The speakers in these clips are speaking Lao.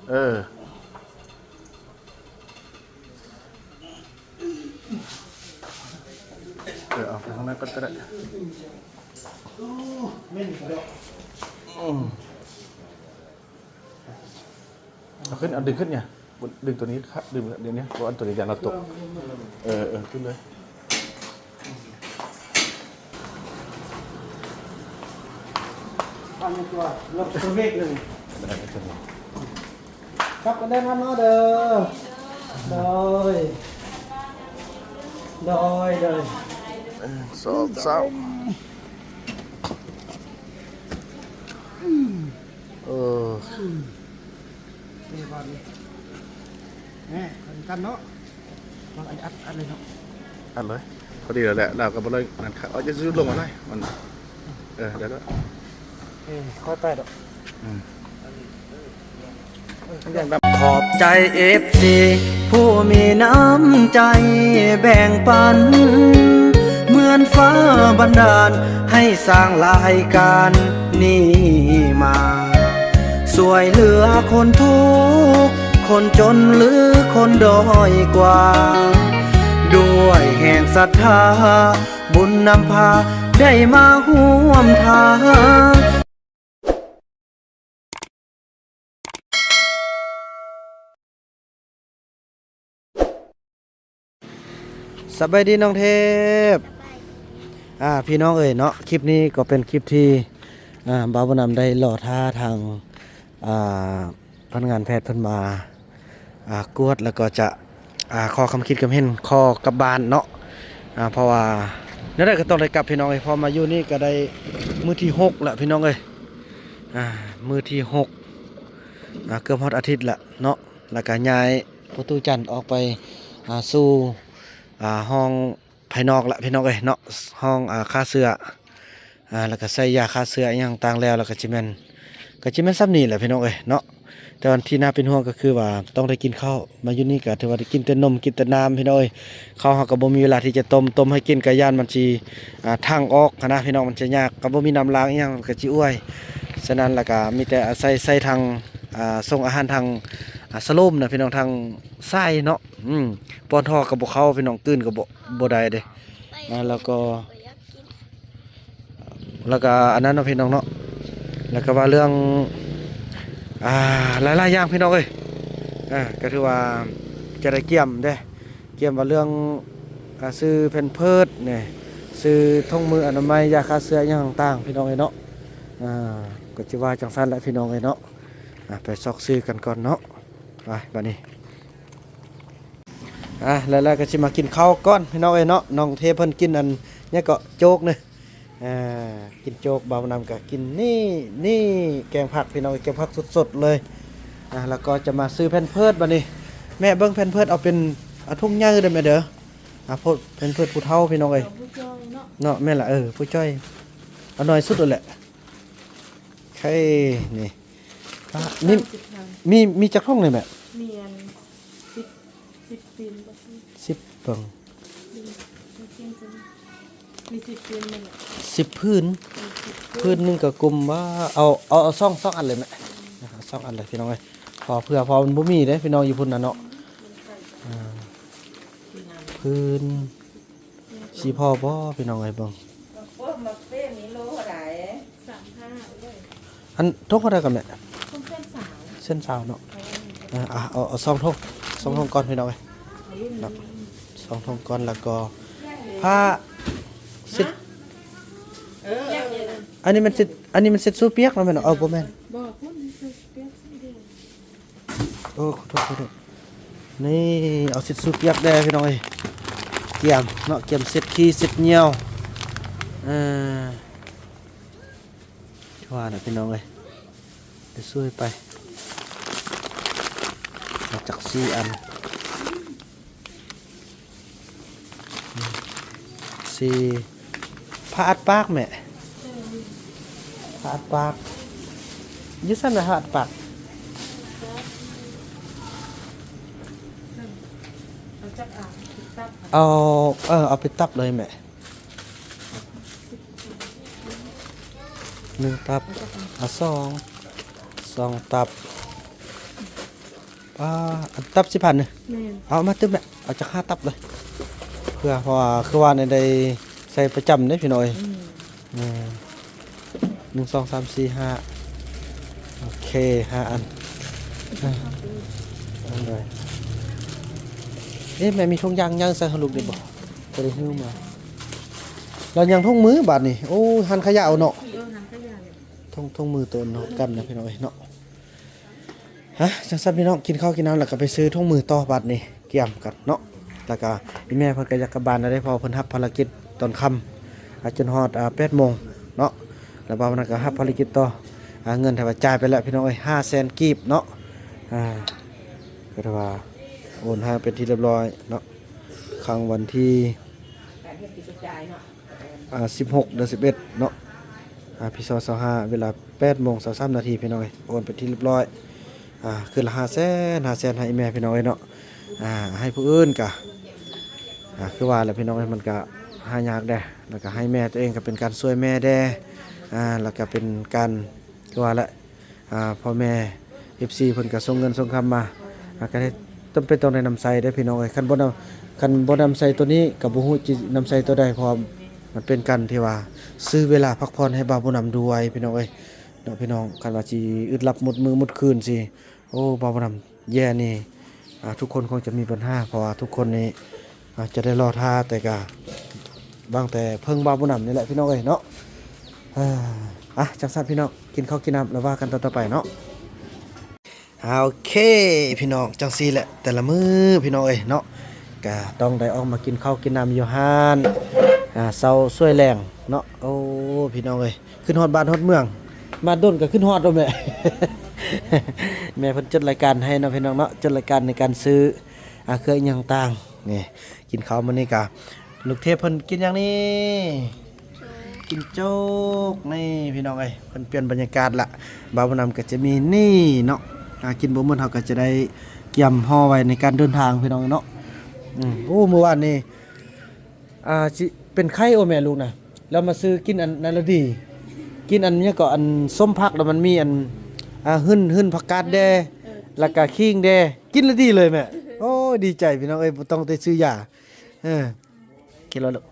ເອີ ເອີ ເອົາໄປທາງນັ້ນກ່ອນກໍໄດ້. ອືມ ເອົາຂຶ້ນ ເອົາດຶງຂຶ້ນຫຍາ ດຶງຕົວນີ້ ດຶງ ດຶງນີ້ ເພາະອັນຕົວນີ້ຢ້ານລາວຕົກ. ເອີ ເອີ ຂຶ້ນເລີຍ. ອັນນີ້ຕົວລົດຕົວເວກໜຶ່ງ ກັບກັນໄດ້ນຳເນາະເດີ. ໂດຍ ໂດຍ ໂດຍ. ເອີ ສອງ ສາມ ເອີ ນີ້ບາດນີ້ ແນ່ ເຂົ້າກັນເນາະ. ວາງອັນ ອັດ ອັດເລີຍເນາະ ອັດເລີຍ ພໍດີແລ້ວແຫຼະ. ລາວກໍບໍ່ເລີຍນັ້ນ ເອົາ ຈະຊຸດລົງມາໄດ້ມັນ ເອີ ໄດ້ແລ້ວ ເອີ ຄ່ອຍໄປດອກ. ອືມ ຂອບໃຈເອັຟຊີຜູ້ມີນ້ຳໃຈແບ່ງປັນ ເໝືອນຟ້າບັນດານໃຫ້ສ້າງລາຍການນີ້ມາ ຊ່ວຍເຫຼືອຄົນທຸກ ຄົນຈົນ ຫຼື ຄົນດ້ອຍກວ່າ ດ້ວຍແຮງສັດທາ ບຸນນຳພາໄດ້ມາຮ່ວມທາງ. ສະບາຍດີນ້ອງເທບ. ອ່າ ພີ່ນ້ອງເອີຍເນາະ, ຄລິບນີ້ກໍເປັນຄລິບທີ່ ອ່າ ບ່າວບຸນນຳໄດ້ລໍຖ້າທາງ ອ່າ ພະນັກງານແພດເພິ່ນມາ ອ່າ ກວດ ແລ້ວກໍຈະ ອ່າ ຂໍຄຳຄິດຄຳເຫັນ ຂໍກັບບ້ານເນາະ. ອ່າ ເພາະວ່າແນວໃດກໍຕ້ອງໄດ້ກັບ ພີ່ນ້ອງເອີຍ, ເພາະມາຢູ່ນີ້ກໍໄດ້ມື້ທີຫົກແລ້ວ ພີ່ນ້ອງເອີຍ. ອ່າ ມື້ທີຫົກ ອ່າ ເກືອບຮອດອາທິດແລ້ວເນາະ, ແລ້ວກໍຍ້າຍປະຕູຈັນອອກໄປ ອ່າ ສູ່ ອ່າ ຫ້ອງ ພາຍນອກລະ ພີ່ນ້ອງເອີຍເນາະ, ຫ້ອງ ອ່າ ຂ້າເຊື້ອ ອ່າ ແລ້ວກໍໃສ່ຢາຂ້າເຊື້ອອີ່ຫຍັງຕ່າງແລ້ວ ແລ້ວກໍຊິແມ່ນ ກໍຊິແມ່ນສ່ຳນີ້ແຫຼະ ພີ່ນ້ອງເອີຍເນາະ. ແຕ່ວ່າທີ່ໜ້າເປັນຫ່ວງກໍຄືວ່າຕ້ອງໄດ້ກິນເຂົ້າ, ມາຢູ່ນີ້ກໍຖືວ່າໄດ້ກິນແຕ່ນົມ ກິນແຕ່ນ້ຳ ພີ່ນ້ອງເອີຍ. ເຂົ້າເຮົາກໍບໍ່ມີເວລາທີ່ຈະຕົ້ມ, ຕົ້ມໃຫ້ກິນກໍຢ້ານມັນຊິ ອ່າ ຖັງອອກຫັ້ນນະ ພີ່ນ້ອງ, ມັນຈະຍາກ, ກໍບໍ່ມີນ້ຳລ້າງອີ່ຫຍັງ ກໍຊິອ້ວຍ. ສະນັ້ນແລ້ວກໍມີແຕ່ອາໄສໃສ່ຖັງ ອ່າ ສົ່ງອາຫານທາງ ອ່າ ສະໂລມນະ ພີ່ນ້ອງ, ທາງຊາຍເນາະ. ອືມ ປ້ອນທໍ່ກໍບໍ່ເຂົ້າ ພີ່ນ້ອງ, ກືນກໍບໍ່ ບໍ່ໄດ້ເດ້. ອ່າ ແລ້ວກໍ ແລ້ວກໍອັນນັ້ນເນາະ ພີ່ນ້ອງເນາະ, ແລ້ວກໍວ່າເລື່ອງ ອ່າ ຫຼາຍໆຢ່າງ ພີ່ນ້ອງເອີຍ. ອ່າ ກໍຖືວ່າຈະໄດ້ກຽມເດ້, ກຽມວ່າເລື່ອງ ອ່າ ຊື້ແພມເພີດນີ້ ຊື້ຖົງມືອະນາໄມ ຢາຂ້າເຊື້ອອີ່ຫຍັງຕ່າງໆ ພີ່ນ້ອງເອີຍເນາະ. ອ່າ ກໍຊິວ່າຈັ່ງຊັ້ນແຫຼະ ພີ່ນ້ອງເອີຍເນາະ. ອ່າ ໄປຊອກຊື້ກັນກ່ອນເນາະ. ໄປບາດນີ້ ອ່າ ແລ້ວ ແລ້ວກໍຊິມາກິນເຂົ້າກ່ອນ ພີ່ນ້ອງເອີຍເນາະ. ນ້ອງເທບເພິ່ນກິນອັນຫຍັງເກາະ ໂຈກເນາະ. ອ່າ ກິນໂຈກ, ບ່າວນຳກໍກິນນີ້ ນີ້ແກງຜັກ ພີ່ນ້ອງເອີຍ, ແກງຜັກສົດໆເລີຍ. ອ່າ ແລ້ວກໍຈະມາຊື້ແພມເພີດບາດນີ້. ແມ່ເບິ່ງແພມເພີດເອົາເປັນ ເອົາຖົງໃຫຍ່ເດີແມ່ເດີ. ອ່າ ໂພດ ແພມເພີດຜູ້ເຖົ້າ ພີ່ນ້ອງເອີຍ ເນາະ. ແມ່ນລະ ເອີ ຜູ້ຈ່ອຍ ເອົາໜ້ອຍສຸດໂລດແຫຼະ. ໄຂ່ນີ້ ອ່າ ມີ ສາມສິບພັນ ມີ ມີຈັກຖົງນີ້ແມ່? ມີອັນ ສິບ ສິບເປັນບໍ່? ສິບເປັນ ມີສິບເປັນ ມີສິບເປັນ ສິບຜືນ ເອີ ສິບຜືນ ຜືນໜຶ່ງກໍກຸມວ່າ ເອົາ ເອົາ ເອົາສອງ ສອງອັນເລີຍແມ່. ເອົາສອງອັນເລີຍ ພີ່ນ້ອງເອີຍ, ເພາະເພື່ອ ເພາະມັນບໍ່ມີເດ້ ພີ່ນ້ອງ, ຢູ່ພຸ້ນນະເນາະ. ອ່າ ຜືນ ຊິພໍບໍ່ ພີ່ນ້ອງເອີຍ ເບິ່ງ. ໝາກເຟມນີ້ໂລເທົ່າໃດ? ສາມສິບຫ້າ ເອີຍ. ອັນຖົງເທົ່າໃດກໍແມ່? ຖົງເສັ້ນຊາວ ເສັ້ນຊາວເນາະ. ເອີ ເອີ ເອົາ ເອົາສອງຖົງ ສອງຖົງກ່ອນ ພີ່ນ້ອງເອີຍເນາະ, ສອງຖົງກ່ອນ. ແລ້ວກໍຜ້າເຊັດ ຮະ? ເອີ ເອີ ເອີ ອັນນີ້ມັນເຊັດ ອັນນີ້ມັນເຊັດຊູປຽກເນາະແມ່ເນາະ. ເອີ ບໍ່ແມ່ນ ບໍ່ ພຸ້ນເຊັດຊູປຽກ ໂອ້ ຂໍໂທດ ຂໍໂທດ. ນີ້ ເອົາເຊັດຊູປຽກແດ່ ພີ່ນ້ອງເອີຍ, ກຽມເນາະ, ກຽມເຊັດຂີ້ເຊັດຍ່ຽວ. ເອີ ວ່ານະ ພີ່ນ້ອງເອີຍ, ໄດ້ຊ່ວຍໄປ ເອົາຈັກສີ່ອັນ. ສີ່ ຜ້າອັດປາກແມ່, ຜ້າອັດປາກ ຢູ່ໃສແມ່ ຜ້າອັດປາກ? ເອົາ ເອີ ເອົາໄປຕັບເລີຍແມ່. ໜຶ່ງຕັບ ເອົາສອງ ສອງຕັບ. ອ່າ ອັນຕັບສິບພັນນີ້ ແມ່ນ ເອົາມາຕື່ມແຫຼະ ເອົາຈັກຫ້າຕັບເລີຍ ເພື່ອ ເພາະວ່າຄືວ່າແນວໃດໃສ່ປະຈຳເດ້ພີ່ນ້ອງເອີຍ. ອືມ ເອີ ໜຶ່ງ ສອງ ສາມ ສີ່ ຫ້າ ໂອເຄ ຫ້າອັນ. ເອີ ເອີ ເອະ ແມ່ມີຖົງຢາງຫຍັງໃສ່ໃຫ້ລູກນີ້ບໍ່? ບໍ່ໄດ້ຫິ້ວມາ ແລ້ວຍັງຖົງມືບາດນີ້. ໂອ້ ຫັນຂະຫຍາເນາະ ເອີ ຫັນຂະຫຍາ ຖົງ ຖົງມືໂຕນເນາະ ກັນນະພີ່ນ້ອງເອີຍເນາະ. ຮະ ຈັ່ງຊັ້ນພີ່ນ້ອງ ກິນເຂົ້າກິນນ້ຳ ແລ້ວກໍໄປຊື້ຖົງມືຕໍ່ບາດນີ້ ກຽມກັນເນາະ. ແລ້ວກໍອີ່ແມ່ເພິ່ນກໍຢາກກັບບ້ານແລ້ວເດ້ ເພາະວ່າເພິ່ນຮັບພາລະກິດຕອນຄ່ຳ ອາ ຈົນຮອດ ອາ ແປດໂມງເນາະ. ແລ້ວບ່າວນຳກໍຮັບພາລະກິດຕໍ່ ອາ ເງິນທີ່ວ່າຈ່າຍໄປແລ້ວພີ່ນ້ອງເອີຍ ຫ້າແສນກີບເນາະ. ອາ ກໍຖືວ່າໂອນໃຫ້ເປັນທີ່ຮຽບຮ້ອຍເນາະ ຄັ້ງວັນທີ ການເຮັດທີ່ກະຈາຍເນາະ ອາ ສິບຫົກເດືອນສິບເອັດເນາະ ອາ ປີສອງພັນຊາວຫ້າ ເວລາແປດໂມງຊາວສາມນາທີ ພີ່ນ້ອງເອີຍ ໂອນເປັນທີ່ຮຽບຮ້ອຍ. ອາ ຄືລະຫ້າແສນ ຫ້າແສນໃຫ້ອີ່ແມ່ພີ່ນ້ອງເອີຍເນາະ. ອາ ໃຫ້ຜູ້ອື່ນກະ ອາ ຄືວ່າແຫຼະພີ່ນ້ອງເອີຍ ມັນກະຫາຍາກແດ່ ແລ້ວກະໃຫ້ແມ່ຕົວເອງກະເປັນການຊ່ວຍແມ່ແດ່ ອາ ແລ້ວກະເປັນການ ຄືວ່າແຫຼະ ອາ ພໍ່ແມ່ ເອັຟຊີ ເພິ່ນກໍສົ່ງເງິນສົ່ງຄຳມາ ອາ ກໍໄດ້ ຈຳເປັນຕ້ອງໄດ້ນຳໃຊ້ເດ້ພີ່ນ້ອງເອີຍ. ຄັນບໍ່ນຳ ຄັນບໍ່ນຳໃຊ້ໂຕນີ້ກໍບໍ່ຮູ້ຊິນຳໃຊ້ໂຕໃດ ເພາະວ່າມັນເປັນການທີ່ວ່າຊື້ເວລາພັກຜ່ອນໃຫ້ບ່າວບຸນນຳດ້ວຍພີ່ນ້ອງເອີຍເນາະ. ພີ່ນ້ອງ ຄັນວ່າຊິອຶດຫຼັບໝົດມື້ໝົດຄືນຊິ ໂອ້ ບ່າວບຸນນຳແຍ່ນີ້ ອາ ທຸກຄົນຄົງຈະມີບັນຫາ ເພາະວ່າທຸກຄົນນີ້ ອາດຈະໄດ້ລໍຖ້າ ແຕ່ກະຫວັງແຕ່ເພິ່ງບ່າວບຸນນຳນີ້ແຫຼະພີ່ນ້ອງເອີຍເນາະ. ອາ ອາ ຈັ່ງຊັ້ນພີ່ນ້ອງ ກິນເຂົ້າກິນນ້ຳແລ້ວວ່າກັນຕອນຕໍ່ໄປເນາະ. ອາ ໂອເຄພີ່ນ້ອງ ຈັ່ງຊີ້ແຫຼະ ແຕ່ລະມື້ພີ່ນ້ອງເອີຍເນາະ ກະຕ້ອງໄດ້ອອກມາກິນເຂົ້າກິນນ້ຳຢູ່ຮ້ານ ອາ ເຊົ້າສວຍແລງເນາະ. ໂອ້ ພີ່ນ້ອງເອີຍ ຂຶ້ນຮອດບ້ານຮອດເມືອງ ມາດົນກໍຂຶ້ນຮອດໂລດແມ່. ແມ່ເພິ່ນຈົດລາຍການໃຫ້ເນາະພີ່ນ້ອງເນາະ ຈົດລາຍການໃນການຊື້ ອາ ເຄື່ອງອີ່ຫຍັງຕ່າງນີ້. ກິນເຂົ້າມື້ນີ້ກະ ລູກເທບເພິ່ນກິນຫຍັງນີ້? ໂຈກ ກິນໂຈກນີ້ພີ່ນ້ອງເອີຍ ເພິ່ນປ່ຽນບັນຍາກາດລະ. ບ່າວບຸນນຳກໍຈະມີນີ້ເນາະ ອາ ກິນບໍ່ໝົດເຮົາກໍຈະໄດ້ກຽມຫໍ່ໄວ້ໃນການເດີນທາງພີ່ນ້ອງເນາະ. ອືມ ໂອ້ ມື້ວານນີ້ ອາ ຊິເປັນໄຂ້ ໂອແມ່ລູກນະ ແລ້ວມາຊື້ກິນອັນນັ້ນລະດີ ກິນອັນຫຍັງເກາະ ອັນສົ້ມຜັກ ແລ້ວມັນມີອັນ ອາ ຫຶ່ນ ຫຶ່ນຜັກກາດແດ່ ເອີ ແລ້ວກະຂີງແດ່ ກິນລະດີເລີຍແມ່. ໂອ້ຍ ດີໃຈພີ່ນ້ອງເອີຍ ບໍ່ຕ້ອງໄດ້ຊື້ຢາ. ເອີ ກິນແລ້ວລູກ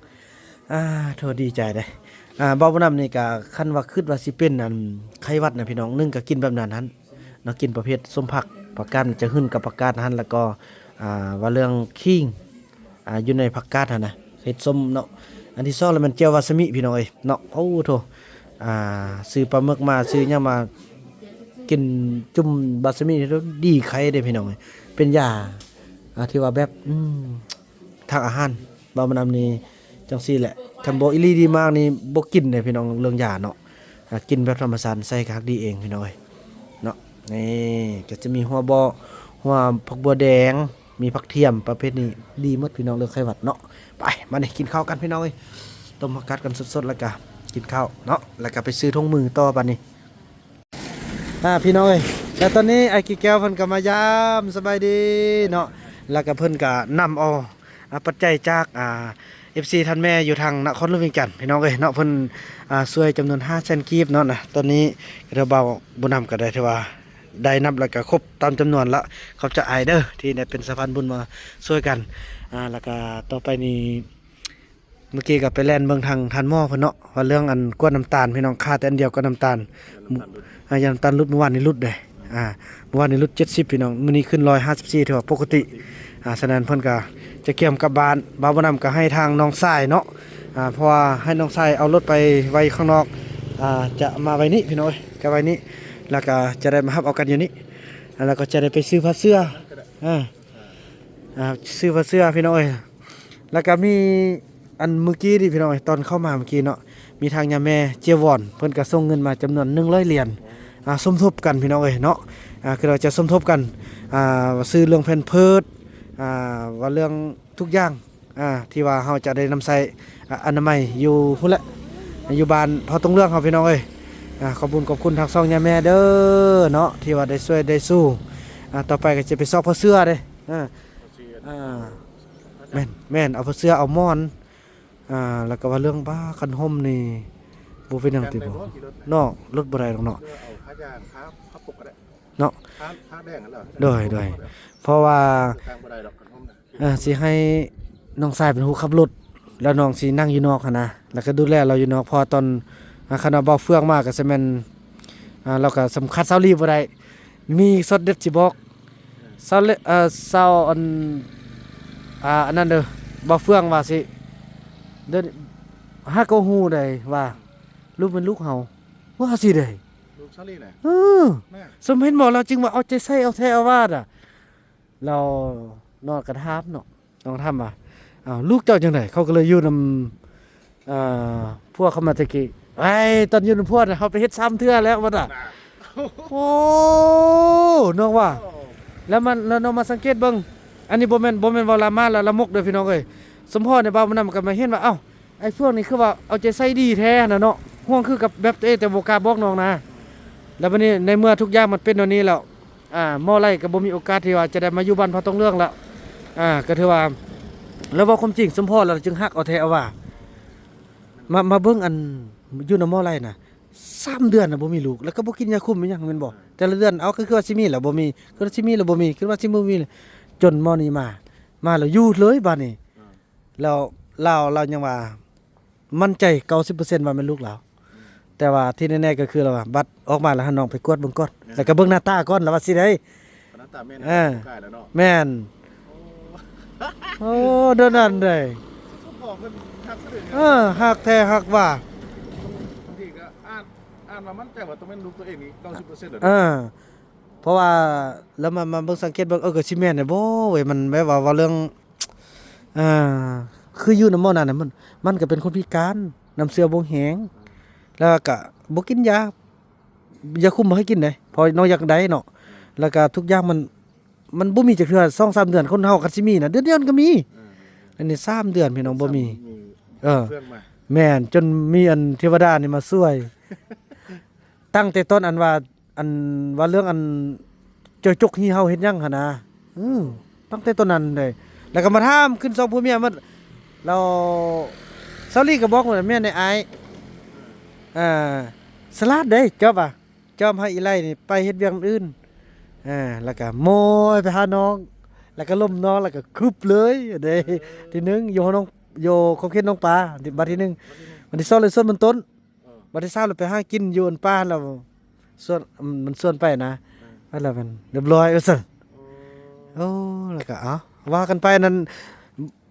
ອາ ໂທ ດີໃຈເດ້. ອາ ບ່າວບຸນນຳນີ້ກະ ຄັນວ່າຄິດວ່າຊິເປັນອັນໄຂ້ຫວັດນະພີ່ນ້ອງ ໜຶ່ງກະກິນແບບນັ້ນຫັ້ນເນາະ ກິນປະເພດສົ້ມຜັກ ຜັກກາດຈະຫຶ່ນກັບຜັກກາດຫັ້ນ ແລ້ວກໍ ອາ ວ່າເລື່ອງຂີງ ອາ ຢູ່ໃນຜັກກາດຫັ້ນນະ ເຮັດສົ້ມເນາະ. ອັນທີສອງລະແມ່ນແຈ່ວວາຊາມິພີ່ນ້ອງເອີຍເນາະ. ໂອ້ໂທ ອາ ຊື້ປາໝຶກມາ ຊື້ຫຍັງມາ ກິນຈຸ່ມວາຊາມິນີ້ດີໄຂ້ເດ້ພີ່ນ້ອງເອີຍ ເປັນຢາ ອາ ທີ່ວ່າແບບ ອືມ ທາງອາຫານ ເວົ້າມານຳນີ້ຈັ່ງຊີ້ແຫຼະ. ຄັນບໍ່ອີ່ຫຼີດີມາກນີ້ບໍ່ກິນເດ້ພີ່ນ້ອງ ເລື່ອງຢາເນາະ. ອາ ກິນແບບທຳມະຊາດໃສ່ກໍຮັກດີເອງພີ່ນ້ອງເອີຍເນາະ. ນີ້ກໍຈະມີຫົວເບາະ ຫົວຜັກບົວແດງ ມີຜັກທຽມ ປະເພດນີ້ດີໝົດພີ່ນ້ອງ ເລື່ອງໄຂ້ຫວັດເນາະ. ໄປ ມານີ້ກິນເຂົ້າກັນພີ່ນ້ອງເອີຍ ຕົ້ມຜັກກາດກັນສົດໆ ແລ້ວກະກິນເຂົ້າເນາະ ແລ້ວກະໄປຊື້ຖົງມືຕໍ່ບາດນີ້. ອ່າ ພີ່ນ້ອງເອີຍ ແລ້ວຕອນນີ້ອ້າຍກີແກ້ວເພິ່ນກໍມາຢາມ ສະບາຍດີເນາະ ແລ້ວກໍເພິ່ນກໍນຳເອົາ ອ່າ ປັດໄຈຈາກ ອ່າ ເອັຟຊີ ທ່ານແມ່ຢູ່ທາງນະຄອນຫຼວງວຽງຈັນ ພີ່ນ້ອງເອີຍເນາະ ເພິ່ນ ອ່າ ຊ່ວຍຈຳນວນຫ້າແສນກີບເນາະນະ. ຕອນນີ້ເຮົາບ່າວບຸນນຳກໍໄດ້ ຖືວ່າໄດ້ນັບແລ້ວກໍຄົບຕາມຈຳນວນລະ. ຂອບໃຈອ້າຍເດີ ທີ່ໄດ້ເປັນສະພານບຸນມາຊ່ວຍກັນ. ອ່າ ແລ້ວກໍຕໍ່ໄປນີ້ ເມື່ອກີ້ກໍໄປແລ່ນເບິ່ງທາງທ່ານໝໍເພິ່ນເນາະ ວ່າເລື່ອງອັນກວດນ້ຳຕານ ພີ່ນ້ອງ ຂາດແຕ່ອັນດຽວກວດນ້ຳຕານ. ອ່າ ຢ້ານນ້ຳຕານຫຼຸດ ມື້ວານນີ້ຫຼຸດເດ້. ອ່າ ມື້ວານນີ້ຫຼຸດເຈັດສິບ ພີ່ນ້ອງ ມື້ນີ້ຂຶ້ນຮ້ອຍຫ້າສິບສີ່ ຖືວ່າປົກກະຕິ. ອ່າ ສະນັ້ນເພິ່ນກໍຈະກຽມກັບບ້ານ ບ່າວບຸນນຳກໍໃຫ້ທາງນ້ອງຊາຍເນາະ ອ່າ ເພາະວ່າໃຫ້ນ້ອງຊາຍເອົາລົດໄປໄວ້ຂ້າງນອກ ອ່າ ຈະມາໄວ້ນີ້ ພີ່ນ້ອງເອີຍ ຈະໄວ້ນີ້ ແລ້ວກໍຈະໄດ້ມາຮັບເອົາກັນຢູ່ນີ້ ແລ້ວກໍຈະໄດ້ໄປຊື້ຜ້າເສື້ອ ອ່າ ອ່າ ຊື້ຜ້າເສື້ອ ພີ່ນ້ອງເອີຍ. ແລ້ວກໍມີອັນມື້ກີ້ນີ້ພີ່ນ້ອງເອີຍ ຕອນເຂົ້າມາມື້ກີ້ເນາະ ມີທາງຍາແມ່ເຈຍວອນ ເພິ່ນກໍສົ່ງເງິນມາຈຳນວນໜຶ່ງຮ້ອຍຫຼຽນ ອ່າ ສົມທົບກັນພີ່ນ້ອງເອີຍເນາະ. ອ່າ ຄືວ່າຈະສົມທົບກັນ ອ່າ ວ່າຊື້ເລື່ອງແພມເພີດ ອ່າ ວ່າເລື່ອງທຸກຢ່າງ ອ່າ ທີ່ວ່າເຮົາຈະໄດ້ນຳໃຊ້ ອະ ອະນາໄມຢູ່ພຸ້ນແຫຼະ ຢູ່ບ້ານເຜົ່າຕົງເຫຼືອງເຮົາ ພີ່ນ້ອງເອີຍ. ອ່າ ຂອບບຸນຂອບຄຸນທາງຊ່ອງຍາແມ່ເດີເນາະ ທີ່ວ່າໄດ້ຊ່ວຍໄດ້ສູ້. ອ່າ ຕໍ່ໄປກໍຈະໄປຊອກຜ້າເສື້ອເດ້. ອ່າ ອ່າ ແມ່ນ ແມ່ນ ເອົາຜ້າເສື້ອ ເອົາໝອນ ອ່າ ແລ້ວກໍວ່າເລື່ອງຜ້າຄັນຫົ່ມນີ້ ບໍ່ເປັນຫຍັງຕິ ບໍ່ ເນາະ ລົດບໍ່ໄດ້ດອກເນາະ. ເອົາຜ້າຢາງ ຜ້າ ຜ້າປົກກໍໄດ້. ເນາະ ທາ ທາແດງຫັ້ນແຫຼະ ໂດຍ ໂດຍ ເພາະວ່າ ທາງບໍ່ໄດ້ດອກ ຄັນຫົ່ມນະ ເອີ ຊິໃຫ້ນ້ອງຊາຍເປັນຜູ້ຂັບລົດ ແລ້ວນ້ອງຊິນັ່ງຢູ່ນອກຫັ້ນນະ ແລ້ວກໍດູແລລາວຢູ່ນອກ ເພາະວ່າຕອນ ອາ ຄັນວ່າບ່າວເຟືອງມາກໍຊິແມ່ນ ອາ ລາວກໍສຳຄັນຊາວລີບໍ່ໄດ້ ມີຊັອດເດັດຊິບອກ ຊາວເລ ເອີ ຊາວ ອັນ ອາ ອັນນັ້ນເດີ ບ່າວເຟືອງວ່າຊິ ເດີ ຫາກໍຮູ້ໄດ້ວ່າລູກແມ່ນລູກເຮົາ ວ່າຊິໄດ້ ລູກຊາວລີນະ ເອີ ແມ່ນ ສົມເຫັນບໍ່ ລາວຈຶ່ງວ່າເອົາໃຈໃສ່ ເອົາແທ້ເອົາວ່ານະ ລາວ ນ້ອງກໍຖາມເນາະ ນ້ອງຖາມວ່າ ອ້າວ ລູກເຈົ້າຈັ່ງໃດ? ເຂົາກໍເລີຍຢູ່ນຳ ເອີ ຜົວເຂົາມາແຕ່ກີ້ ໄອ້ ຕອນຢູ່ນຳຜົວນະ ເຮົາໄປເຮັດສາມເທື່ອແລ້ວ ວ່ານະ ໂອ້ ນ້ອງວ່າ ແລ້ວມັນ ແລ້ວນ້ອງມາສັງເກດເບິ່ງ ອັນນີ້ບໍ່ແມ່ນ ບໍ່ແມ່ນເວົ້າລາມາລະ ລາມົກເດີພີ່ນ້ອງເອີຍ ສົມພໍໃນບ່າວມານຳກໍມາເຫັນວ່າ ເອົ້າ ໄອ້ພວກນີ້ຄືວ່າເອົາໃຈໃສ່ດີແທ້ຫັ້ນນະເນາະ ຫ່ວງຄືກັບແບບເອ ແຕ່ບໍ່ກ້າບອກນ້ອງນະ ແລ້ວບັດນີ້ໃນເມື່ອທຸກຢ່າງມັນເປັນແນວນີ້ແລ້ວ ອ່າ ໝໍໄລກໍບໍ່ມີໂອກາດທີ່ວ່າຈະໄດ້ມາຢູ່ບ້ານພະຕົງເຫຼືອງແລ້ວ ອ່າ ກໍຖືວ່າ ແລ້ວເວົ້າຄວາມຈິງ ສົມພໍລາວຈຶ່ງຮັກເອົາແທ້ເອົາວ່າ ມາ ມາເບິ່ງອັນ ຢູ່ນຳໝໍໄລນະ ສາມເດືອນນະບໍ່ມີລູກ ແລ້ວກໍບໍ່ກິນຢາຄຸມອີ່ຫຍັງແມ່ນບໍ່? ແຕ່ລະເດືອນ ເອົາ ຄື ຄືວ່າຊິມີແລ້ວບໍ່ມີ ຄືວ່າຊິມີແລ້ວບໍ່ມີ ຄືວ່າຊິບໍ່ມີ ຈົນໝໍນີ້ມາ ມາແລ້ວຢູ່ເລີຍບາດນີ້ ແລ້ວລາວ ລາວຍັງວ່າ ໝັ້ນໃຈເກົ້າສິບເປີເຊັນວ່າແມ່ນລູກລາວ ແຕ່ວ່າທີ່ແນ່ໆກໍຄືລາວວ່າ ບັດອອກມາແລ້ວໃຫ້ນ້ອງໄປກວດເບິ່ງກ່ອນ ແລ້ວກໍເບິ່ງໜ້າຕາກ່ອນ ລາວວ່າຊິໄດ້ ໜ້າຕາແມ່ນ ເອີ ກາຍແລ້ວເນາະ ແມ່ນ ໂອ້ ໂດນນັ້ນເດ້ ເອີ ຮັກແທ້ຮັກວ່າ ບາງທີກໍອ່ານ ອ່ານວ່າໝັ້ນໃຈວ່າຕ້ອງແມ່ນລູກຕົວເອງນີ້ເກົ້າສິບເປີເຊັນແລ້ວ ເອີ ເພາະວ່າລາວມາ ມາເບິ່ງສັງເກດເບິ່ງ ເອີ ກໍຊິແມ່ນແຫຼະບໍ່ເວີຍ ມັນແບບວ່າ ເວົ້າເລື່ອງ ອ່າ ຄືຢູ່ນຳໝໍນັ້ນນະ ມັນ ມັນກໍເປັນຄົນພິການ ນ້ຳເຊື້ອບໍ່ແຮງ ແລ້ວກໍບໍ່ກິນຢາ ຢາຄຸມບໍ່ໃຫ້ກິນເດ້ ເພາະນ້ອງຢາກໄດ້ເນາະ ແລ້ວກໍທຸກຢ່າງມັນ ມັນບໍ່ມີຈັກເທື່ອ ສອງສາມເດືອນ ຄົນເຮົາຄັນຊິມີນະ ເດືອນດຽວມັນກໍມີ ອັນນີ້ສາມເດືອນພີ່ນ້ອງບໍ່ມີ ເອີ ແມ່ນ ຈົນມີອັນເທວະດານີ້ມາຊ່ວຍ ຕັ້ງແຕ່ຕອນອັນວ່າ ອັນວ່າເລື່ອງອັນເຈົ້າຈົກຮີເຮົາເຮັດຫຍັງຫັ້ນນະ ອື ຕັ້ງແຕ່ຕອນນັ້ນເດ້ ແລ້ວກໍມາຖາມຂຶ້ນສອງຜົວເມຍໝົດ ແລ້ວສາວລີກໍບອກວ່າແມ່ນແດ່ອ້າຍ ອ່າ ສະຫຼາດເດ້ຈອບວ່າ ຈອມໃຫ້ອີໄລນີ້ໄປເຮັດວຽກອື່ນ ອ່າ ແລ້ວກໍໂມຍໄປຫານ້ອງ ແລ້ວກໍລົມນ້ອງ ແລ້ວກໍຄຶບເລີຍເດ້ ທີໜຶ່ງ ຢູ່ຫ້ອງນ້ອງ ຢູ່ຂອບເຂດໜອງປາ ບັດທີໜຶ່ງ ບັດທີສອງເລີຍຊວນມັນຕົ້ນ ເອີ ບັດທີສາມແລ້ວໄປຫາກິນຢູ່ອັນປ່າຫັ້ນແລ້ວ ຊວນ ມັນຊວນໄປນະ ເອີ ໄປແລ້ວແມ່ນຮຽບຮ້ອຍວ່າຊັ້ນ ໂອ້ ແລ້ວກໍ ເອົ້າ ວ່າກັນໄປນັ້ນ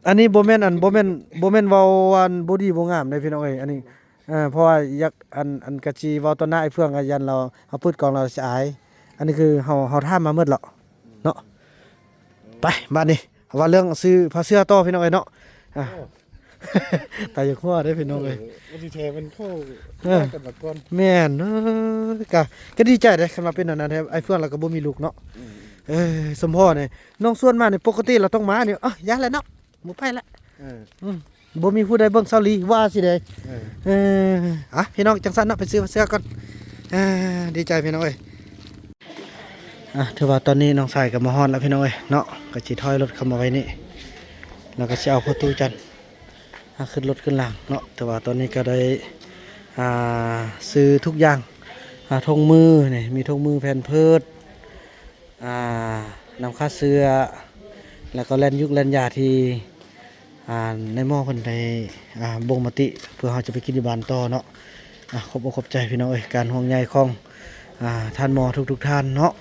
ອັນນີ້ບໍ່ແມ່ນ ອັນ ບໍ່ແມ່ນ ບໍ່ແມ່ນເວົ້າອັນບໍ່ດີບໍ່ງາມເດ້ພີ່ນ້ອງເອີຍ ອັນນີ້ ເອີ ເພາະວ່າຢາກ ອັນ ອັນກະຊິເວົ້າຕໍ່ໜ້າອ້າຍເຟືອງ ກໍຢ້ານລາວ ເຮົາເປີດກ້ອງແລ້ວຊິອາຍ ອັນນີ້ຄືເຮົາ ເຮົາຖາມມາໝົດແລ້ວເນາະ ໄປ ບາດນີ້ ເວົ້າເລື່ອງຊື້ຜ້າເສື້ອຕໍ່ພີ່ນ້ອງເອີຍເນາະ ອ່າ ໂອ້ ຕາຢາກຫົວເດ້ພີ່ນ້ອງເອີຍ ເອີ ມັນຊິແທ້ມັນເຂົ້າ ເອີ ກັນມາກ່ອນ ແມ່ນ ເອີ ກະ ກະດີໃຈເດ້ ຄັນວ່າເປັນອັນນັ້ນແທ້ ອ້າຍເຟືອງລາວກໍບໍ່ມີລູກເນາະ ອືມ ເອີ ສົມພໍນີ້ ນ້ອງຊວນມານີ້ ປົກກະຕິລາວຕ້ອງມານີ້ ເອີ ຢ້ານແຫຼະເນາະ ບໍ່ໄປລະ ເອີ ອືມ ບໍ່ມີຜູ້ໃດເບິ່ງສາວລີວ່າຊິໄດ້ ເອີ ເອີ ອ່ະ ພີ່ນ້ອງ ຈັ່ງຊັ້ນເນາະ ໄປຊື້ຜ້າເສື້ອກ່ອນ ອ່າ ດີໃຈພີ່ນ້ອງເອີຍ ອ່າ ຖືວ່າຕອນນີ້ນ້ອງຊາຍກໍມາຮອດແລ້ວພີ່ນ້ອງເອີຍເນາະ ກໍຊິຖອຍລົດເຂົ້າມາໄວ້ນີ້ ແລ້ວກໍຊິເອົາພໍ່ຕູ້ຈັນ ອ່າ ຂຶ້ນລົດຂຶ້ນລາງເນາະ ແຕ່ວ່າຕອນນີ້ກໍໄດ້ ອ່າ ຊື້ທຸກຢ່າງ ອ່າ ຖົງມືນີ້ ມີຖົງມື ແພມເພີດ ອ່າ ນ້ຳຂ້າເຊື້ອ ແລ້ວກໍແລ່ນຢູກແລ່ນຢາທີ່ ອ່າ ນາຍໝໍເພິ່ນໄດ້ ອ່າ ບົ່ງມະຕິ ເພື່ອເຮົາຈະໄປກິນຢູ່ບ້ານຕໍ່ເນາະ ອ່າ ຂອບອົກຂອບໃຈພີ່ນ້ອງເອີຍ ການຫ່ວງໃຍຂອງ ອ່າ ທ່ານໝໍທຸກໆທ່ານເນາະ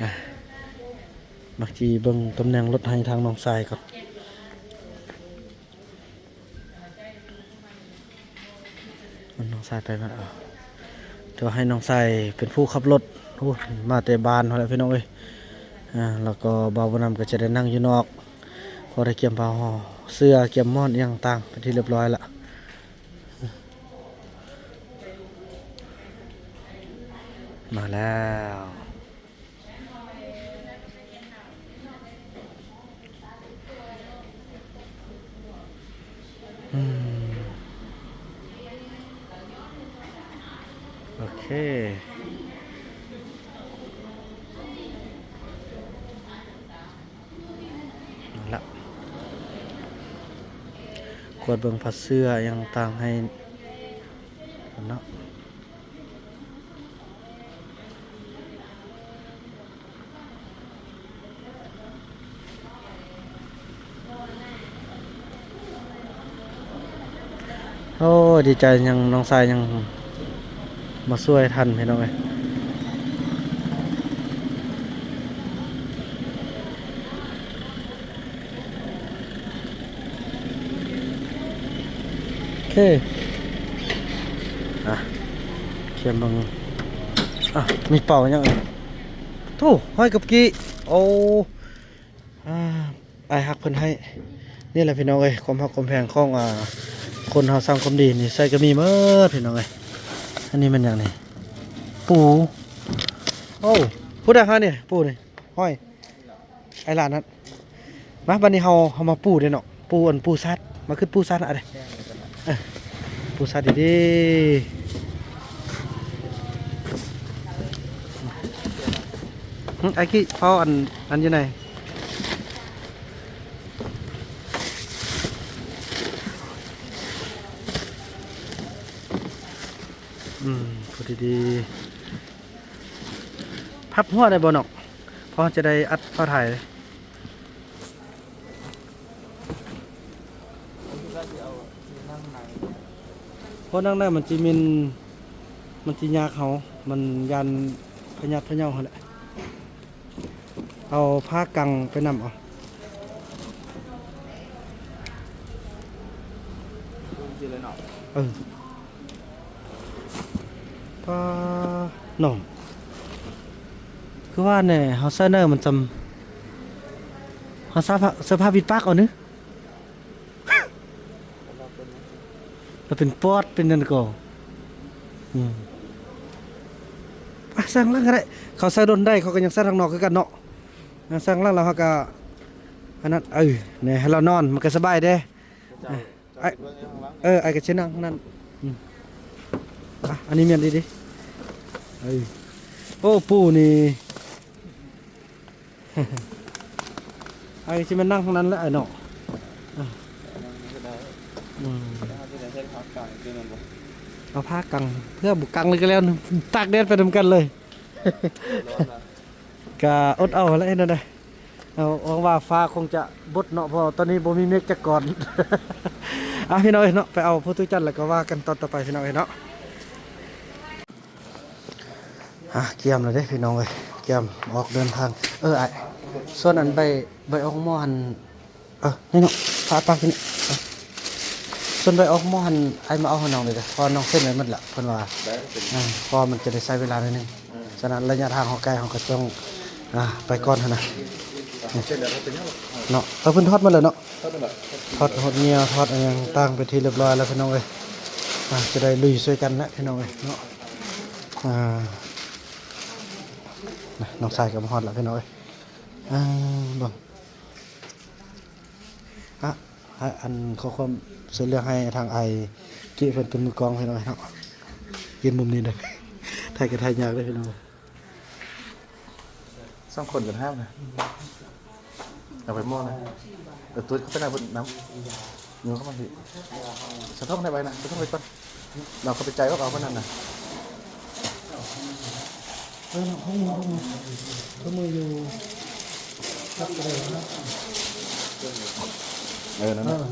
ອ່າ ມາຈີ່ເບິ່ງຕຳແໜ່ງລົດໃຫ້ທາງນ້ອງຊາຍກ່ອນ. ມັນນ້ອງຊາຍໄປໝົດ ເອົາ ຖືວ່າໃຫ້ນ້ອງຊາຍເປັນຜູ້ຂັບລົດ ໂອ້ ມາແຕ່ບ້ານພຸ້ນແຫຼະພີ່ນ້ອງເອີຍ ອ່າ ແລ້ວກໍບ່າວບຸນນຳກໍຈະໄດ້ນັ່ງຢູ່ນອກ ພໍໄດ້ກຽມຜ້າຫົ່ມເສື້ອ ກຽມໝອນອີ່ຫຍັງຕ່າງເປັນທີ່ຮຽບຮ້ອຍລະ ມາແລ້ວ. ອືມ ໂອເຄ ລະ ກວດເບິ່ງຜ້າເສື້ອຫຍັງຕ່າງໃຫ້ເນາະ. ໂອ້ ດີໃຈ ຍັງ ນ້ອງຊາຍຍັງມາຊ່ວຍທັນ ພີ່ນ້ອງເອີຍ. ໂອເຄ ອ່ະ ຂຽນເບິ່ງ ອ່ະ ມີເປົ້າຫຍັງ ໂທ້ ຫ້ອຍກັບກີ້ ໂອ້ ອ່າ ອ້າຍຮັກເພິ່ນໃຫ້ ນີ້ແຫຼະພີ່ນ້ອງເອີຍ ຄວາມຮັກຄວາມແພງຂອງ ອ່າ ຄົນເຮົາສ້າງຄວາມດີ ນິໄສກໍມີໝົດພີ່ນ້ອງເອີຍ. ອັນນີ້ແມ່ນຫຍັງນີ້? ປູ ໂອ້ ຜູ້ໃດຫານີ້ ປູນີ້ ຫ້ອຍ ໄອ້ຫຼານນັ້ນ ມາ ບັດນີ້ເຮົາ ເຮົາມາປູເດ້ເນາະ ປູ ອັນປູຊາດ ມາຂຶ້ນປູຊາດນະເດ້ ເອີ ປູຊາດດີໆ. ຫຶ ອ້າຍກີ້ ເຝົ້າອັນ ອັນຢູ່ໃນ ອືມ ພໍດີໆ ພັບຫົວໄດ້ບໍ່ນ້ອງ? ພໍຈະໄດ້ອັດເຂົ້າຖ່າຍ. ເພາະນັ່ງໃນມັນຊິເມັນ ມັນຊິຍາກເຮົາ ມັນຢ້ານພະຍາດພະເຍົາຫັ້ນແຫຼະ. ເອົາຜ້າກັງໄປນຳເອົາ ເອີ. ປາ ນ້ອງ ຄືວ່າແນ່ ເຮົາໃສ່ເນີມັນຈຳ ເຮົາໃສ່ຜ້າ ໃສ່ຜ້າປິດປາກເອົານີ້ ລະເປັນປອດເປັນຫຍັງກໍ ອືມ ອ່ະ ໃສ່ຂ້າງຫຼັງກໍໄດ້ ເຂົາໃສ່ດົນໄດ້ ເຂົາກໍຍັງໃສ່ທາງນອກຄືກັນເນາະ. ອ່ະ ໃສ່ຂ້າງຫຼັງແລ້ວເຮົາກໍ ອັນນັ້ນ ເອີ ແນ່ ໃຫ້ລາວນອນ ມັນກໍສະບາຍເດ້. ເຈົ້າ ອ່ະ ເຈົ້າ ເອີ ເຈົ້າ ເອີ ອ້າຍກໍຊິນັ່ງນັ້ນ ອືມ ອ່ະ ອັນນີ້ແມ່ນດີເດ້ ເອີ ໂອ້ ປູນີ້ ອ້າຍຊິມານັ່ງທາງນັ້ນແຫຼະອ້າຍເນາະ ອ່ະ ນັ່ງນີ້ກໍໄດ້ ອືມ ແຕ່ເຮົາຊິໄດ້ໃສ່ຜ້າກັງຄືແມ່ນບໍ່? ເອົາຜ້າກັງ ເພື່ອບໍ່ກັງເລີຍກໍແລ້ວ ຕາກແດດໄປນຳກັນເລີຍ ຮ້ອນນະ. ກະອົດເອົາແຫຼະ ເຮັດແນວໃດ ເອົາ ຫວັງວ່າຟ້າຄົງຈະບົດເນາະ ເພາະຕອນນີ້ບໍ່ມີເມກຈັກກ້ອນ. ອ່ະ ພີ່ນ້ອງເອີຍເນາະ ໄປເອົາພູຕູຈັນ ແລ້ວກໍວ່າກັນຕອນຕໍ່ໄປ ພີ່ນ້ອງເອີຍເນາະ. ອ່ະ ກຽມແລ້ວເດ້ພີ່ນ້ອງເອີຍ ກຽມອອກເດີນທາງ. ເອີ ອ້າຍ ສ່ວນອັນໃບ ໃບອອກໝໍຫັ້ນ ເອີ ນີ້ເນາະ ຝາກປາກນີ້ ເອີ ສ່ວນໃບອອກໝໍຫັ້ນ ອ້າຍມາເອົາໃຫ້ນ້ອງເດີ ເພາະວ່ານ້ອງເຊັນໄວ້ໝົດລະ ເພິ່ນວ່າ ໄດ້ ເອີ ເພາະວ່າມັນຈະໄດ້ໃຊ້ເວລາໜ້ອຍໜຶ່ງ ເອີ ສະນັ້ນໄລຍະທາງເຮົາໄກ ເຮົາກໍຕ້ອງ ອ່າ ໄປກ່ອນຫັ້ນນະ ເຊັນແລ້ວເປັນຫຍັງ ເນາະ. ເອີ ເພິ່ນຖອດໝົດແລ້ວເນາະ ຖອດໝົດແລ້ວ ຖອດຫົດເຫຍື່ອ ຖອດອີ່ຫຍັງຕ່າງເປັນທີ່ຮຽບຮ້ອຍແລ້ວ ພີ່ນ້ອງເອີຍ ອ່າ ຈະໄດ້ລຸຍຊ່ວຍກັນແຫຼະ ພີ່ນ້ອງເອີຍເນາະ. ອ່າ ນ້ອງຊາຍກໍມາຮອດແລ້ວ ພີ່ນ້ອງເອີຍ ອ່າ ເບິ່ງ ອ່ະ ອ່ະ ອັນຂໍຄວາມຊ່ວຍເຫຼືອໃຫ້ທາງອ້າຍເກະເພິ່ນເປັນມືກ້ອງໃຫ້ໜ້ອຍເນາະ. ຢືນມຸມນີ້ເດີ ຖ່າຍກໍຖ່າຍຍາກເດີພີ່ນ້ອງ. ສອງຄົນກັນຫ້າມນະ ເອົາໄປໝໍ້ນະ ເອີ ຕຸ້ຍເຂົ້າໄປນຳພຸ້ນນຳ ຍົງເຂົ້າມາພີ້ ສະທ້ອງໄດ້ໄວ້ນະ ສະທ້ອງໄປກ່ອນ. ເນາະ ເຂົາໄປຈ່າຍອອກເອົາປານນັ້ນນະ ເອີ ເນາະ ເຮົາມີ ເຮົາມີ ເຮົາມີຢູ່ ເອີ ນັ້ນນະ ເອີ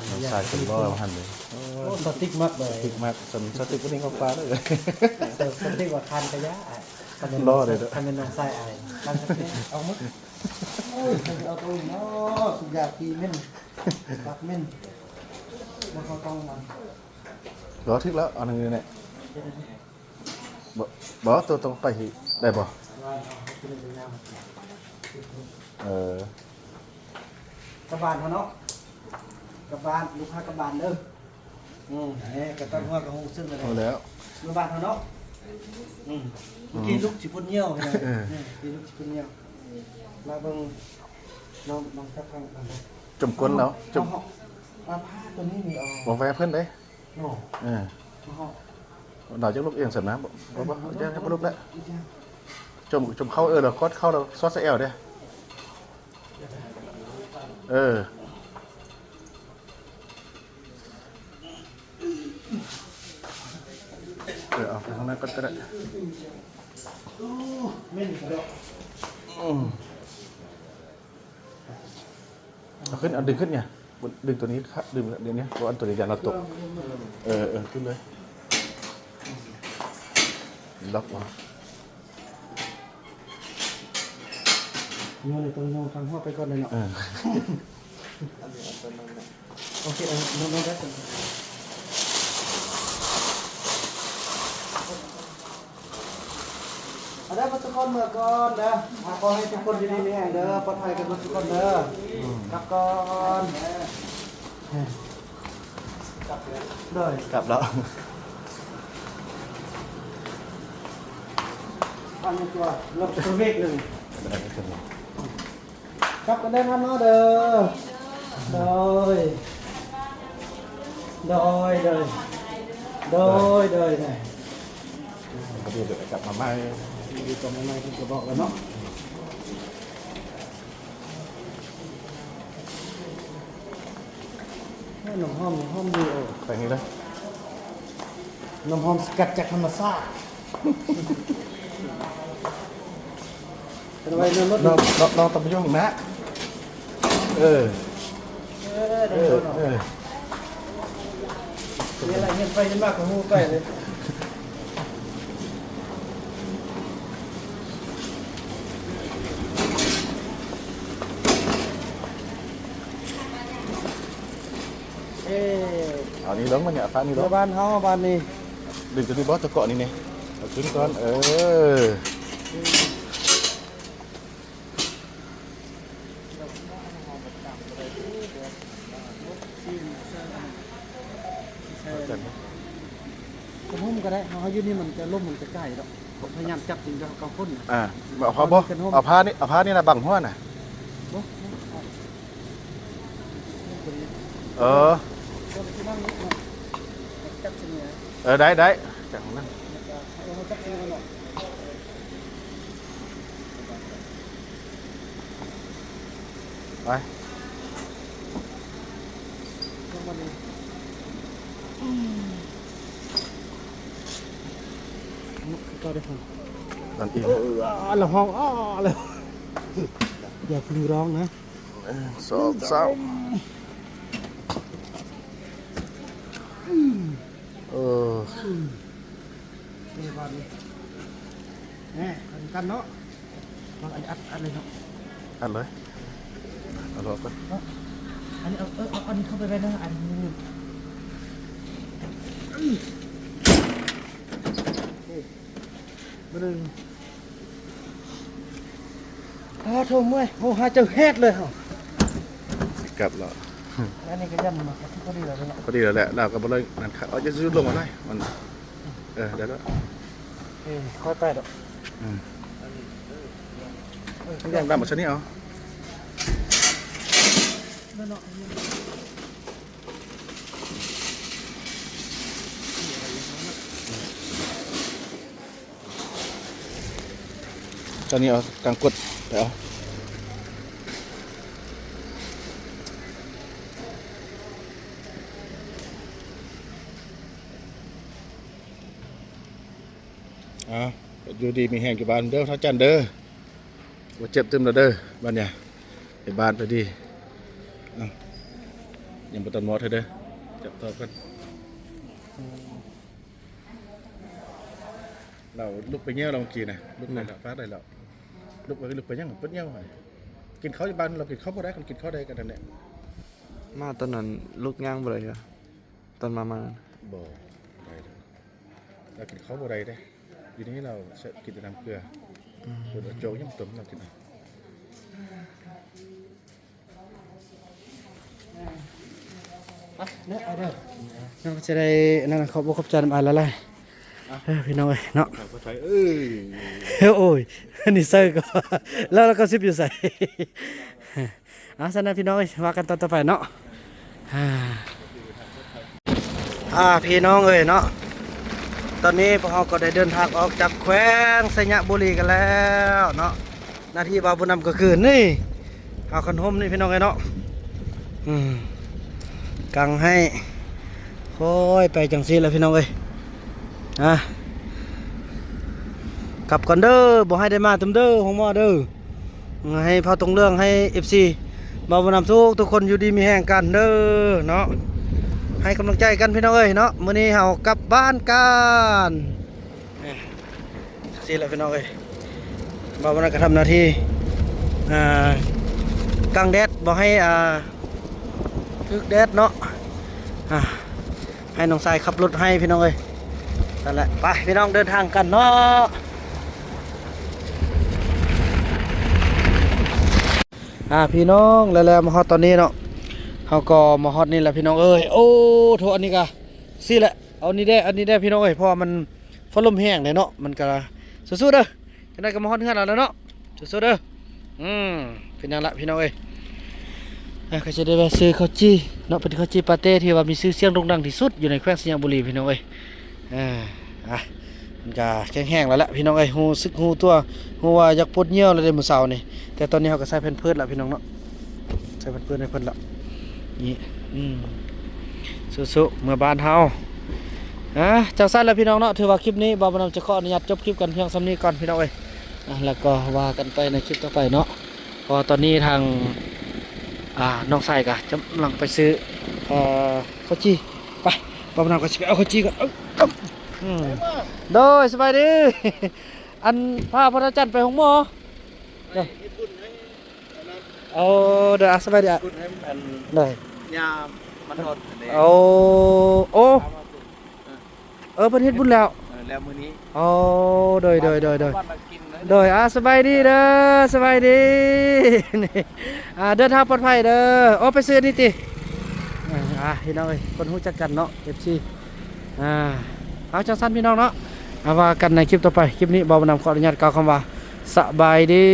ນ້ອງຊາຍເປັນບໍ່ວ່າຫັ້ນເດ້ ໂອ້ ສະຕິກມັກເລີຍ ສະຕິກມັກ ສະຕິກບໍ່ໄດ້ເຂົ້າປ່າເດີ ສະຕິກວ່າຄານຂະຫຍະ ຄັນແມ່ນ ລໍເດີ ຄັນແມ່ນນ້ອງຊາຍອ້າຍ ຄານສະຕິກ ເອົາໝົດ ໂອ້ຍ ເອົາຕົວນີ້ເນາະ ສຸກຢາກກີເມັນ ປັກເມັນ ບໍ່ເຂົ້າຕ້ອງມັນ ລໍ ຖືກແລ້ວ ອັນນີ້ແຫຼະ ບໍ່ ບໍ່ ຕົວຕ້ອງໄປ ໄດ້ບໍ່ ເອີ ກະບານເຮົາເນາະ ກະບານ ລູກຄ້າກະບານເດີ. ອືມ ແນ່ ກະຕັດຫົວກະຮູ້ເຊິ່ງແລ້ວ ເອົາແລ້ວ ເມື່ອບ້ານເຮົາເນາະ ອືມ ເມື່ອກີ້ລູກຊິພົດຍ່ຽວ ເອີ ເມື່ອກີ້ລູກຊິພົດຍ່ຽວ ລາວເບິ່ງ ລອງ ລອງຈັບທາງ ຈົມກົ້ນລາວ ຈົມ ເອົາ ເອົາຜ້າຕົວນີ້ນີ້ອອກ ບໍ່ແວະເພິ່ນເດ້ ເນາະ ເອີ ເຮົາ ລາວຈັກລຸກເອງຊັ້ນນະ ບໍ່ ບໍ່ ບໍ່ ບໍ່ ບໍ່ລຸກແລ້ວ ຈົມ ຈົມເຂົ້າ ເອີ ລາວກອດເຂົ້າ ລາວຊອດໃສ່ແອວເດ້ ເອີ. ເອີ ເອົາໄປທາງນັ້ນກ່ອນກໍໄດ້ ໂອ້ ເໝັນກະດອກ ອືມ ເອົາຂຶ້ນ ເອົາດຶງຂຶ້ນນີ້ ດຶງຕົວນີ້ ດຶງດຽວນີ້ ເພາະອັນຕົວນີ້ຢ້ານລາວຕົກ. ເອີ ເອີ ຂຶ້ນເລີຍ ລັອກວ່າ ໂຍນ ຕ້ອງໂຍນທາງຫົວໄປກ່ອນເລີຍເນາະ. ເອີ ໂອເຄ ເອົາລົງໄດ້. ເອົາເດີ ເບິດທຸກຄົນເມືອກ່ອນເດີ. ຂໍໃຫ້ທຸກຄົນຢູ່ດີມີແຮງເດີ ປອດໄພກັນເບິດທຸກຄົນເດີ. ກັບກ່ອນ ໂດຍ ກັບແລ້ວ. ອັນນີ້ຕົວລົດສະວິກໜຶ່ງ. ກັບກັນໄດ້ນຳເນາະເດີ. ໂດຍ ໂດຍ ໂດຍ ໂດຍ ໂດຍ ໂດຍ ພໍດີເດີ ກັບມາໃໝ່ ດີກັບມາໃໝ່ ເພິ່ນກໍບອກແລ້ວເນາະ. ນ້ຳຫອມ ຫອມດີ. ໂອ້ ໄປນີ້ເລີຍ. ນ້ຳຫອມສະກັດຈາກທຳມະຊາດ. ເອົາໄວ້ໃນລົດ ນ້ອງ ນ້ອງ ນ້ອງຕ້ອງໄປຢູ່ຫ້ອງນ້ຳ. ເອີ ເອີ ໄດ້ຢູ່ເນາະ. ເອີ ເອີ ນີ້ລະ ເຫັນໄປເຫັນມາກໍຮູ້ໄປເລີຍ. ເອີ ເອົານີ້ລົງມານີ້ ເອົາຝານີ້ລົງ. ເມືອບ້ານເຮົາບາດນີ້ ດຶງຕົວນີ້ບໍ່ ຕົວເກາະນີ້ແນ່ ເອົາຂຶ້ນກ່ອນ. ເອີ ກັນຫົ່ມກໍໄດ້ ເຮົາ ເຮົາຢູ່ນີ້ມັນຈະລົມມັນຈະໃກ້ດອກ. ພະຍາຍາມຈັບຈິງກັບກາງຄົນນະ. ອ່າ ເອົາຜ້າບໍ່ ເອົາຜ້ານີ້ ເອົາຜ້ານີ້ນະບັງຫົວນະ. ບໍ່ ບໍ່ ບໍ່ ບໍ່ ເອີ ຈັບຈິງນະ. ເອີ ໄດ້ ໄດ້ ຈັບຂອງນັ້ນ ເອີ ຈັບຈິງນະ. ໄປ ອືມ ນະ ຄືເກົ່າເດີ. ດັນອີກ ເອີ ລະຮ້ອງ ອ້າ ລະ ຢ່າເພິ່ງຮ້ອງນະ. ໜຶ່ງ ສອງ ສາມ ອືມ ເອີ ອືມ ນີ້ບາດນີ້ ແນ່ ອັນກັນເນາະ. ເອົາອັນອັດ ອັດເລີຍເນາະ ອັດເລີຍ ເອົາອອກກ່ອນ. ເອົາອັນນີ້ ເອົາ ເອີ ເອົາອັນນີ້ເຂົ້າໄປໄວ້ເດີ ອັນນີ້. ອືມ ໂອເຄ ບາດໜຶ່ງ ອ້າ ໂທ້ ເມື່ອຍ ໂຫ ຫາຍໃຈແຮດເລີຍເຮົາ ກັບແລ້ວ. ອັນນີ້ກໍຢ້ຳມາ ກໍພໍດີແລ້ວເນາະ ພໍດີແລ້ວແຫຼະ ລາວກໍບໍ່ເລີຍນັ້ນຄັກ. ເອົາ ຢ່າຊຸດລົງມາໄດ້ ມັນ ເອີ ໄດ້ແລ້ວ. ເອີ ຄ່ອຍໄປດອກ. ອືມ ເອີ ຢ່າງດຳເອົາຊະນີ້ເອົາ ນັ້ນເນາະ. ຕອນນີ້ເອົາກາງກົດໄປເອົາ. ອ່າ ຢູ່ດີມີແຮງຢູ່ບ້ານເດີ ທ້າວຈັນເດີ. ບໍ່ເຈັບຕື່ມແລ້ວເດີ ບາດນີ້ ໄປບ້ານໄປດີ. ເອົ້າ ຍັງບໍ່ທັນໝົດເດີ ຈັບຕໍ່ກ່ອນ. ລາວລຸກໄປແຍ່ວແລ້ວເມື່ອກີ້ນະ ລຸກໄປແລ້ວ ປາດໄດ້ແລ້ວ. ລຸກໄປ ລຸກໄປຫຍັງ ປາດແຍ່ວ. ກິນເຂົ້າຢູ່ບ້ານ ລາວກິນເຂົ້າບໍ່ໄດ້ ຄັນກິນເຂົ້າໄດ້ກໍນັ້ນແຫຼະ. ມາຕອນນັ້ນລຸກຍ່າງບໍ່ໄດ້ເທື່ອ ຕອນມາ ມານັ້ນ ບໍ່ໄດ້ເລີຍ. ລາວກິນເຂົ້າບໍ່ໄດ້ເດ້ ຢູ່ນີ້ລາວກິນແຕ່ນ້ຳເກືອ. ອືມ ເພິ່ນເອົາໂຈກຍັງຕົ້ມລາວກິນ. ອ່ະ ເນາະ ອ້າຍເດີ ເນາະ ຈະໄດ້ອັນນັ້ນ ຂອບອົກຂອບໃຈນຳອ້າຍຫຼາຍໆ. ອ່ະ ເອີ ພີ່ນ້ອງເອີຍເນາະ ເອີ ໂອ້ຍ ອັນນີ້ໃສ່ກໍວ່າ ແລ້ວ ແລ້ວກໍຊິໄປຢູ່ໃສ? ອ່າ ຊັ້ນນະ ພີ່ນ້ອງເອີຍ ວ່າກັນຕອນຕໍ່ໄປເນາະ. ອ່າ ອ່າ ພີ່ນ້ອງເອີຍເນາະ ຕອນນີ້ພວກເຮົາກໍໄດ້ເດີນທາງອອກຈາກແຂວງໄຊຍະບູລີກັນແລ້ວເນາະ. ໜ້າທີ່ບ່າວບຸນນຳກໍຄືນີ້ ເອົາຄັນຮົ່ມນີ້ ພີ່ນ້ອງເອີຍເນາະ. ອືມ ກາງໃຫ້ ຄ່ອຍໄປຈັ່ງຊີ້ແຫຼະ ພີ່ນ້ອງເອີຍ. ອ່າ ກັບກ່ອນເດີ ບໍ່ໃຫ້ໄດ້ມາຕື່ມເດີ ໂຮງໝໍເດີ. ໃຫ້ພາວຕົງເລື່ອງ ໃຫ້ເອັຟຊີບ່າວບຸນນຳທຸກໆຄົນຢູ່ດີມີແຮງກັນເດີເນາະ ໃຫ້ກຳລັງໃຈກັນພີ່ນ້ອງເອີຍເນາະ. ມື້ນີ້ເຮົາກັບບ້ານກັນ ນີ້ແຫຼະພີ່ນ້ອງເອີຍ ບ່າວບຸນນຳກໍທຳໜ້າທີ່ ອ່າ ກັງແດດ ບໍ່ໃຫ້ ອ່າ ຖືກແດດເນາະ ອ່າ ໃຫ້ນ້ອງຊາຍຂັບລົດໃຫ້ພີ່ນ້ອງເອີຍ ນັ້ນແຫຼະ. ໄປພີ່ນ້ອງ ເດີນທາງກັນເນາະ. ອ່າ ພີ່ນ້ອງ ແລ້ວໆ ມາຮອດຕອນນີ້ເນາະ ເຮົາກໍມາຮອດນີ້ແຫຼະພີ່ນ້ອງເອີຍ. ໂອ້ໂຖ ອັນນີ້ກະຊີ້ແຫຼະ ເອົານີ້ແດ່ ອັນນີ້ແດ່ພີ່ນ້ອງເອີຍ ເພາະວ່າມັນຟ້າລົມແຮງເດ້ເນາະ ມັນກະສູ້ໆເດີ. ຈັ່ງໃດກໍມາຮອດເຮືອນແລ້ວເນາະ ສູ້ໆເດີ. ອືມ ເປັນຫຍັງລະພີ່ນ້ອງເອີຍ ອ່າ ກໍຈະໄດ້ແວະຊື້ເຂົ້າຈີ່ເນາະ ເປັນເຂົ້າຈີ່ປາເຕ້ທີ່ວ່າມີຊື່ສຽງໂດ່ງດັງທີ່ສຸດຢູ່ໃນແຂວງໄຊຍະບູລີພີ່ນ້ອງເອີຍ. ອ່າ ອ່ະ ມັນກະແຂງແຮງແລ້ວແຫຼະພີ່ນ້ອງເອີຍ ຮູ້ສຶກຮູ້ຕົວ ຮູ້ວ່າຢາກປົດຍ່ຽວແລ້ວເດ້ມື້ເຊົ້ານີ້ ແຕ່ຕອນນີ້ເຮົາກໍໃສ່ແພມເພີດແລ້ວພີ່ນ້ອງເນາະ ໃສ່ແພມເພີດໃຫ້ເພິ່ນແລ້ວ ນີ້ ອືມ ສູ້ໆ ເມືອບ້ານເຮົາ. ອ່າ ຈັ່ງຊັ້ນແຫຼະພີ່ນ້ອງເນາະ ຖືວ່າຄລິບນີ້ບ່າວບຸນນຳຈະຂໍອະນຸຍາດຈົບຄລິບກັນພຽງສ່ຳນີ້ກ່ອນພີ່ນ້ອງເອີຍ ອ່າ ແລ້ວກໍວ່າກັນໄປໃນຄລິບຕໍ່ໄປເນາະ ເພາະວ່າຕອນນີ້ທາງ ອ່າ ນ້ອງຊາຍກໍກຳລັງໄປຊື້ ເອີ ເຂົ້າຈີ່ ໄປ ບ່າວບຸນນຳກໍຊິໄປເອົາເຂົ້າຈີ່ກ່ອນ. ເອີ ອືມ ໂດຍ ສະບາຍດີ ອັນ ພາພໍ່ເຖົ້າຈັນໄປໂຮງໝໍ ໄປເຮັດບຸນໃຫ້ອັນນັ້ນ ໂອ້ ໂດຍ ອ່ະ ສະບາຍດີ ເຮັດບຸນໃຫ້ອັນ ໂດຍ ຍາມັນອອດຫັ້ນເດ້ ໂອ້ ໂອ້ ເອົາມາເບິ່ງ ເອີ ເພິ່ນເຮັດບຸນແລ້ວ ເອີ ແລ້ວມື້ນີ້ ໂອ້ ໂດຍ ໂດຍ ໂດຍ ໂດຍ ມາກິນເດີ ໂດຍ ອ່າ ສະບາຍດີເດີ ສະບາຍດີ ອ່າ ເດີນທາງປອດໄພເດີ. ໂອ້ ໄປຊື້ອັນນີ້ຕິ ອ່າ ພີ່ນ້ອງເອີຍ ຄົນຮູ້ຈັກກັນເນາະ ເອັຟຊີ ອ່າ ເອົາ ຈັ່ງຊັ້ນພີ່ນ້ອງເນາະ ເອົາ ວ່າກັນໃນຄລິບຕໍ່ໄປ. ຄລິບນີ້ບ່າວບຸນນຳຂໍອະນຸຍາດກ່າວຄຳວ່າ ສະບາຍດີ.